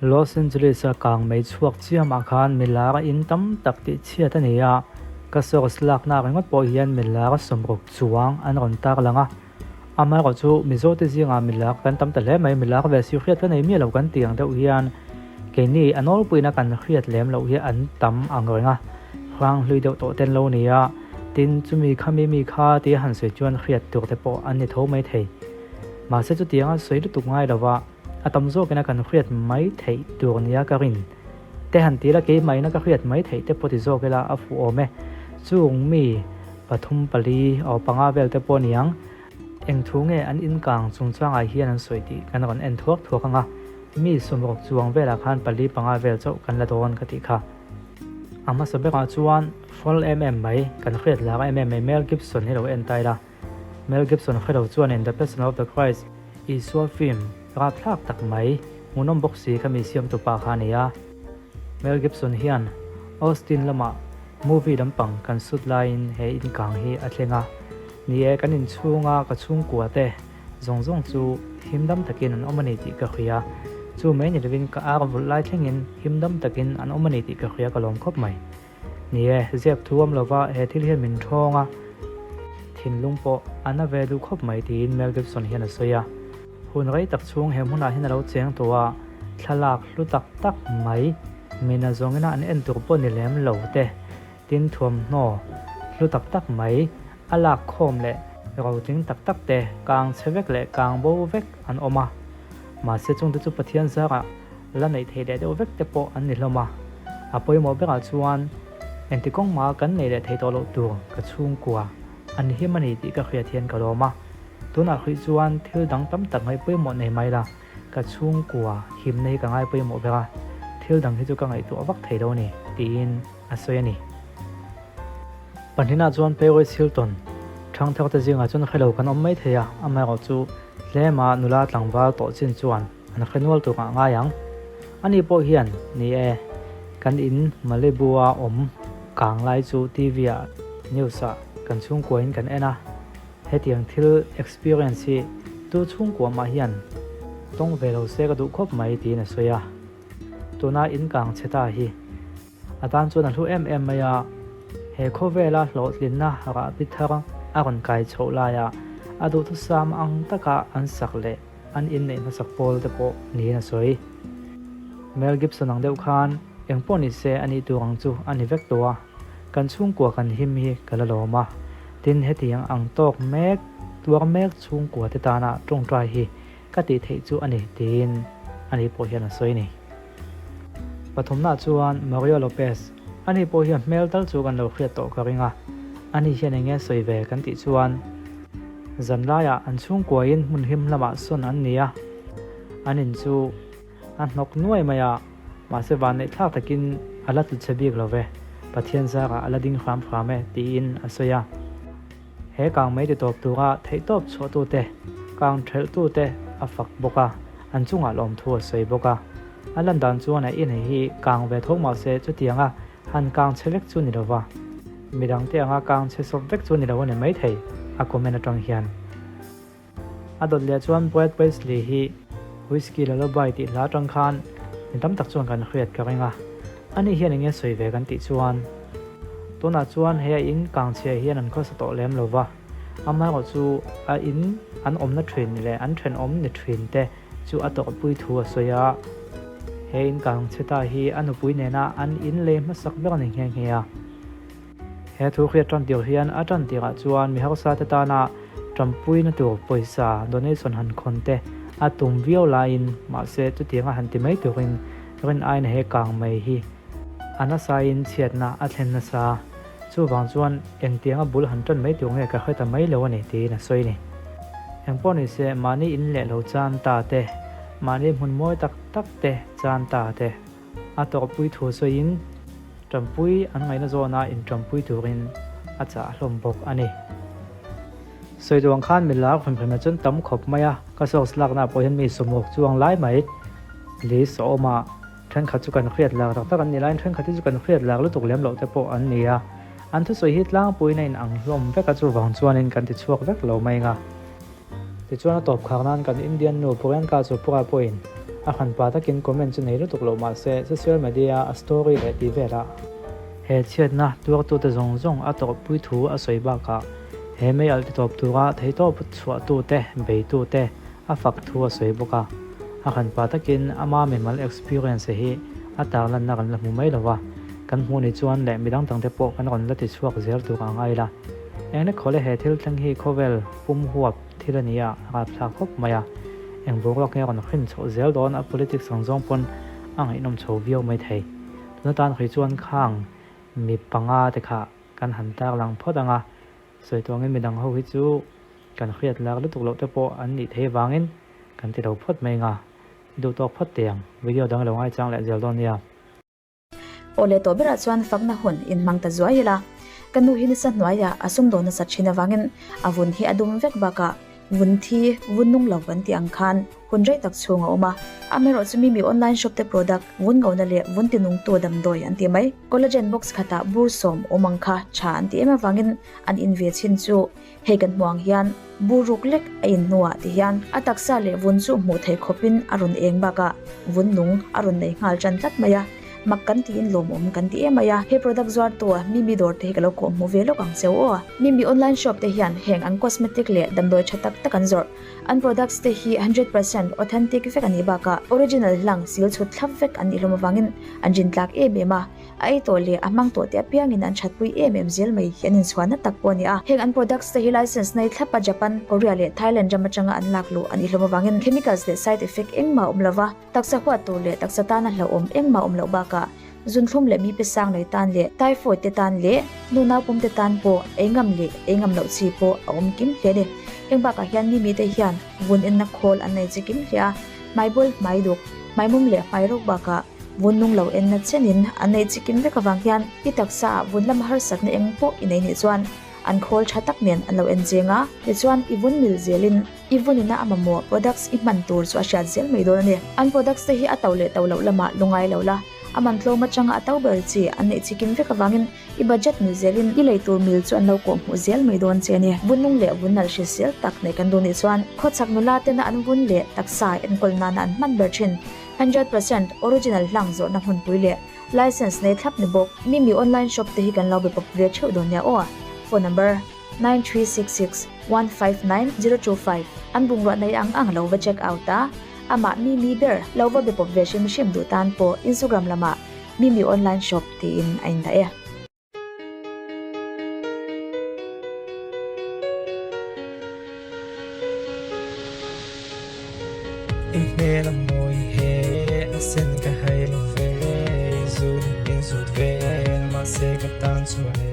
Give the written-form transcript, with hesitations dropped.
Los Angeles-a kang mei chhuak chiamah khan milar a in tam tak tih chhiat a ni a, ka source lakna ringawt pawh hian milar 60 chuang an rawn tarlang a. Amaherawhchu Mizote zingah milar kan tam ta hle mai, milar ve si hriat ka nei miah lo kan tih ang deuh hian keini a nawlpuina kan hriat lem loh hi an tam ang reng a, hrang hlui deuh tawh ten lo ni a, tin chumi khami mi kha tia han sawi chuan hriat tur te pawh an ni tho mai thei. Mahse chutianga sawi lutuk ngai lova. A tam zawkina kan hriat mai theih tur nia ka rin te han ti la, keimahina ka hriat mai theih te pawh ti zawk ila a fuh awm e. Chung mi pathum pali aw panga vel te pawh niang eng thu nge an inkang chungchangah hian an sawi tih kan rawn en thuak thuak ang a, mi 60 chuang velah khan pali panga vel chauh kan la dawn ka tih kha. A hmasa berah chuan fall em em mai kan hriat lar em em mai Mel Gibson hi lo en ta ila. Mel Gibson hrelo chuanin The Passion of the Christ, Isua film rapthlak tak mai, hmuhnawm bawk si kha mi siamtu pa kha a ni a. Mel Gibson hian Austin lamah movie lampang kan shoot laiin he inkang hi a thleng a. Ni e, kan inchhunga ka chhungkua te zawng zawng chu himdam takin an awm a ni tih ka hria. Chu mai ni lovin ka ar vulh lai thlengin himdam takin an awm a ni tih ka hria ka lawm khawp mai. Ni e, ziak thu awm lova he thil hian min thawng a, thinlung pawh a na ve duh khawp mai tiin Mel Gibson hian a sawi a. Hun rei tak chhung he hmunah hian a lo cheng tawh a, thlalak hlu tak tak mai, mina zawngina an en tur pawh ni lem lo te, tin thuamhnaw hlu tak tak mai, a lak khawm leh rotling tak tak te kang chhe vek leh kang bo vek an awm a. Mahse chungte chu Pathian zarah la neih theih leh deuh vek te pawh an ni hlawm a, a pawimawh berah chuan engti kawng mah kan neih leh theih tawh loh tur ka chhungkua an him a ni tih ka hriat hian ka lawm a, tunah hrih chuan thil dang tam tak ngaih pawimawh nei mai la, ka chhungkua himna hi ka ngai pawimawh ber a, thil dang hi chu ka ngaihtuah vak thei lo a ni tiin a sawi a ni. Pahnihna chuan Paris Hilton thangthar te zingah chuan hrelo kan awm mai thei a, amaherawhchu tlema nula tlangval tawh chin chuan An hre nual tur ah ngai ang. Ani pawh hian, Ni e, kan in Malibu-a awm kang lai chu TV-ah news-ah kan chhungkuain kan en a, hetiang thil experience hi tu chhungkua mah hian tawng ve lo se ka duh khawp mai tiin a sawi a. Tuna in kang chhe ta hi a tan chuan a hlu em em mai a, he khawvela hlawhtlinna rahbi thar a rawn kai chhoh laia a duhthusam ang taka an sak leh An inneih hmasak pawl te pawh niin a sawi. Mel Gibson ang deuh khan eng pawh ni se a nih tur ang chu a ni vek tawh a, kan chhungkua kan him hi ka la lawm a, tin hetiang ang tawk mek tuar mek chhungkua te tana tawngtai hi ka tih theih chu a ni tiin ani pawh hian a sawi a ni. Pathumna chuan Mario Lopez, ani pawh hian hmel tal chu kan lo hriat tawh ka ring a, ani hian eng nge sawi ve kan tih chuan, Zan laiah an chhungkuain hmun him lamah sawn an ni a, an in chu a hnawk nuai mai a, mahse vanneih thlak takin a la tlu chhe bik lo ve, Pathian zarah a la ding hram hram e tiin a sawi a. He kang mei ti tawp tura theihtawp chhuahtute, kang thelhtute a fak bawk a, an chungah lawmthu a sawi bawk a. A lan dan chuan a in hi kang ve tho mahse chutianga Han kang chhe vek chu ni lo va, midangte anga kang chhe sawp vek chu ni lo a ni maithei, a comment atang hian. A dawt leh chuan Brad Paisley hi Whiskey Lullaby tih hla atang khan mi tam tak chuan kan hriat ka ring a, ani hian enge sawi ve kan tih chuan tunah chuan he a in kang chhia hian an khawsa tawh lem lo va, amaherawh chu a in an awmna thin leh an thenawm ni thin te chu a tawrhpui thu a sawi a, he in kang chhe ta hi a nupui nena an in lei hmasak ber a ni nghe nghe a. He thu hriat tan tir hian a tan tirah chuan mi harsa te tana tanpuina tur pawisa donation han khawn te a tum viau laiin mahse chutianga han ti mai turin rin aina he kang mai hi a nasain chhiatna a thlen nasa. Chuvang chuan engtianga bul han tan mai tur nge ka hre ta mai lo a ni tiin a sawi a ni. Engpawh ni se mahni in leh lo chan ta te, mahni hmun mawi tak tak te chan ta te a tawrhpui thu sawiin tanpui an ngaihna zawna intanpui turin a chah hlawm bawk a ni. Sawi duh ang khan mi lar hrim hrim ah chuan tam khawp mai a, ka source lakna ah pawh hian mi 60 chuang lai mai list a awm a. Thenkhat chu kan hriat lak tak tak an nih laiin thenkhat hi chu kan hriat lak lutuk lem loh te pawh an ni a. An thusawi hi tlangpuiin a inang hlawm vek a, chuvang chuanin kan ti chhuak vek lo mai ang a. Tichuan a tawp khak nan kan Indian nu Priyanka Chopra pawhin A hranpa takin comment chu nei lutuk lo mah se social media a story leh tih velah he chhiatna tuartute zawng zawng a tawrhpui thu a sawi bakah he mei alh titawp tura theihtawp chhuahtute beitute a fak thu a sawi bawk a. A hranpa takin ama mimal experience hi a tarlanna kan la hmu mai lo va, kan hmuh ni chuan leh midang dangte pawh kan rawn la ti chhuak zel tur a ngai la. Engnek khawle he thil thleng hi khawvel pum huap thil a ni a, rapthlak khawp mai a. Eng boruak nge rawn hrin chhoh zel dawn a politics ang zawng pawn a ngaihnawm chho viau mai thei. Tuna tan hrui chuan khang mi panga te kha kan han tarlang phawt ang a, sawi tuangin midang ho hi chu kan hriat lak lutuk loh te pawh an nih theih avangin kan ti lo phawt mai ang a, duh tawk phawt teh ang. Video dang lo ngaichang leh zel dawn nia. Aw leh tawh berah chuan fakna hun inhmang ta zuai ila. Ka nu hi nasa hnuaiah a sumdawn nasa thin avangin a vun hi a dum vek bakah vun thi, vun nung lo kan tih ang khan hun rei tak chhung a awm a. Amaherawh chu Mimi online shop te product vun ngona leh vun tinungtu damdawi an tih mai. Collagen box khatah bur sawm awm ang kha tha an tih em avangin an in ve chhin chu Hei kan hmuh ang hian bu ruk lek a in hnuah ti hian a taksa leh vun chu hmuh theih khawpin a rawn eng bakah vun nung a rawn nei nghal tan tlat mai a, mak kan tiin lawmawm kan ti em mai a. He product zuartu Mimi dawr te hi ka lo kawh hmuh ve lawk ang cheu aw. Mimi online shop te hian heng an cosmetic leh damdawi tha tak tak an zawrh. An products te hi 100% authentic vek a nih bakah original hlang sil chhut thlap vek an nih hlawm avangin an rintlak em em a. A ei tawh leh a hmang tawh te apiangin an thatpui em em zel mai hi an inchhuahna tak pawh a ni a. Heng an products te hi license nei thlap a Japan, Korea leh Thailand ram atanga an lak luh an ihlawm avangin chemicals leh side effect engmah a awm lova, taksa huat tur leh taksa tana hlauhawm engmah a awm loh bakah zunthlum leh mi pe sang nei tan leh typhoid te tan leh nu naupum te tan pawh ei ngam leh ei ngam loh chi pawh a awm kim hle a ni. Heng bakah hian mi mite hian vun enna khawl an nei chi kim hle a, hmaibawl, hmaiduk, hmaimum leh hmairawk bakah Vun nung lo enna chenin an nei chikim vek avang hian i taksa ah vun lama harsatna eng pawh i nei nih chuan an khawl tha tak nen an lo en cheng a, tichuan i vun mil zelin i vunina a mamawh products i hman tur chu a hriat zel mai dawn a ni. An products te hi a to leh to loh lamah lungai lo la, a man tlawm atanga a to ber chi an neih chikim vek avangin i budget mil zelin i lei tur mil chu an lo kawh hmuh zel mai dawn che a ni. Vun nung leh vun nalh hrisel tak nei kan duh nih chuan khawchhak nula tena an vun leh taksa enkawl nana an hman ber thin. 100% original hlang zawrhna hmunpui leh license nei thlap ni bawk. Mimi online shop te hi kan lo be pawp ve theuh dawn nia aw. Phone number, 9366159025 An bungrua nei ang ang lo va check out a, amah Mimi ber lo va be pawp ve hrim hrim duh tan pawh Instagram lamah Mimi online shop tiin a indah e. I hmel a mawi he a sen ka hai lo ve, i zut in zut vel mahse ka tan chuan e.